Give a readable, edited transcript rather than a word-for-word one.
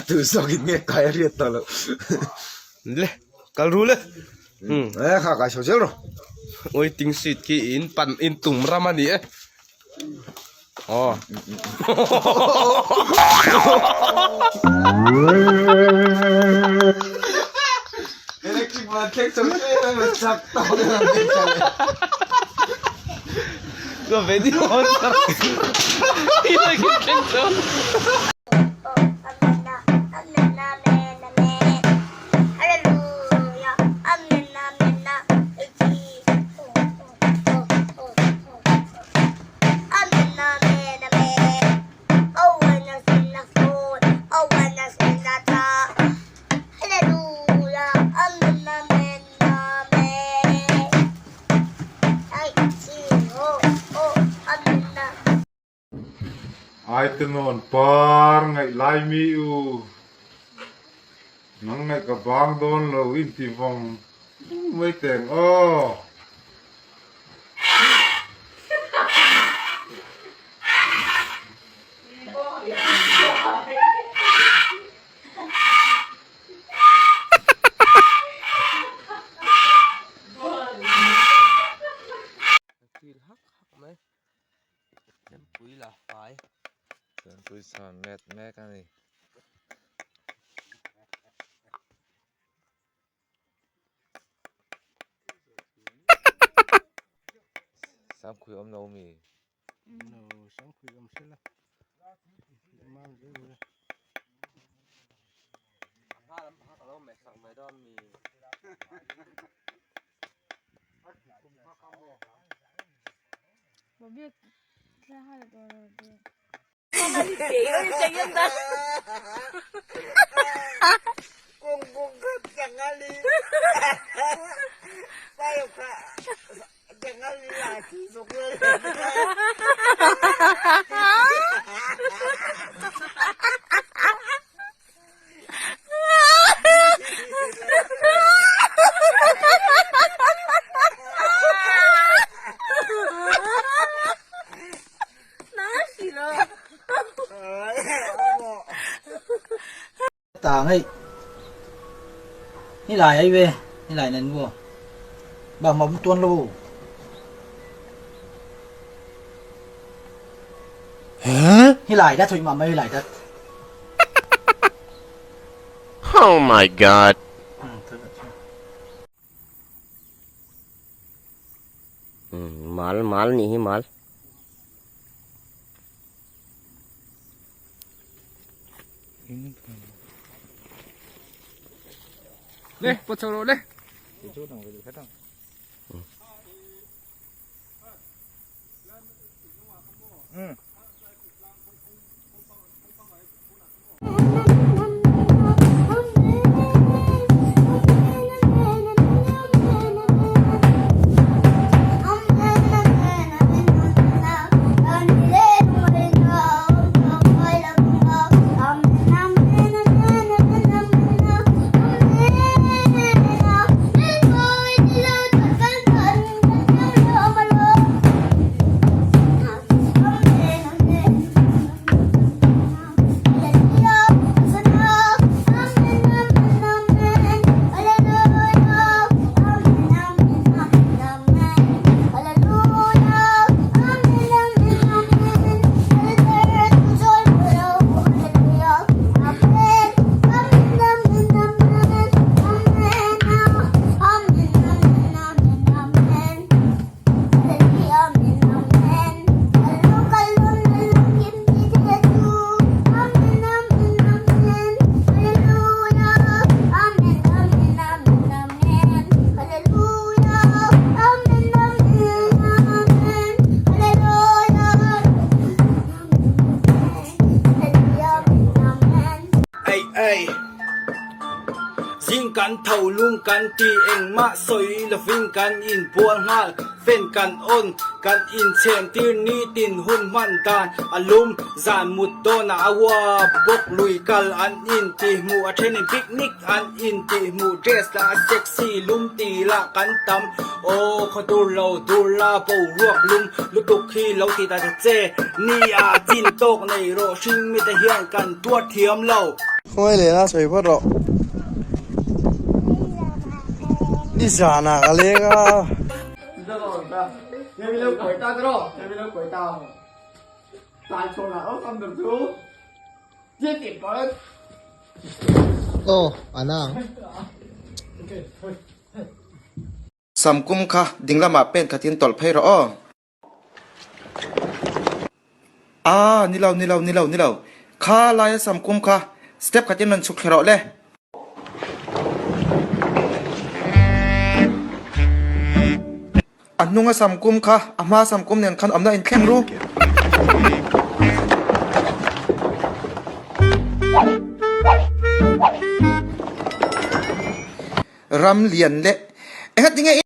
tu zawk in nge kai a hriat tawh loh. Le kal ru le. E kha kai chho zel rawh. Waiting seat khi in pan in tum ram a ni e. Aw. Electric van thleng chho zel a rawn chak tawk a rawn thleng chho leh. Ka video on tar thleng chho. Aitenawn par ngaih lai mi u, nang ngaih ka bang dawn lo inti vawng mai teng aw. Feel hak hak mai Chempui la fai Chempui chuan met mek a ni. Sangkhui awm lo mi? No, sangkhui awm sela. Mam zel ule. A hma lam pakhat a lo meh sak ve dawn mi? Ta ngei ni lai ai ve ni lai nan wo ba mom tuan lo hi lai dat thôi mà mấy lai dat. Oh my god. Mal mal nih hi mal. Le, pawt chho rawh le. Zing kan tho lung kan ti engmah sawi lovin kan inbual nghal. Fan kan on, kan inchhem tir nitin hun hman dan a lum, zan mut dawnah a ua bawk lui kal an intihhmuh a thenin picnic an intihhmuh dress lah a sexy lum ti lah kan tam aw khaw dur lo dur la boruak lum lutuk hi lo ti ta che ni ah chin tawk nei rawh hring mite hian kan tuar thiam lo. Khawngaih leh la sawi phawt rawh. Ni zanah ka leng a. Aw anang. Samkum kha dinglamah pen khatin tawlh phei rawh aw. Aa ni lo ni lo ni lo ni lo kha laia samkum kha step khatin rawn chhuk thla rawh le. A hnunga samkum kha a hma samkum nen khan awmna inthleng ru. Ram lian leh engati nge i.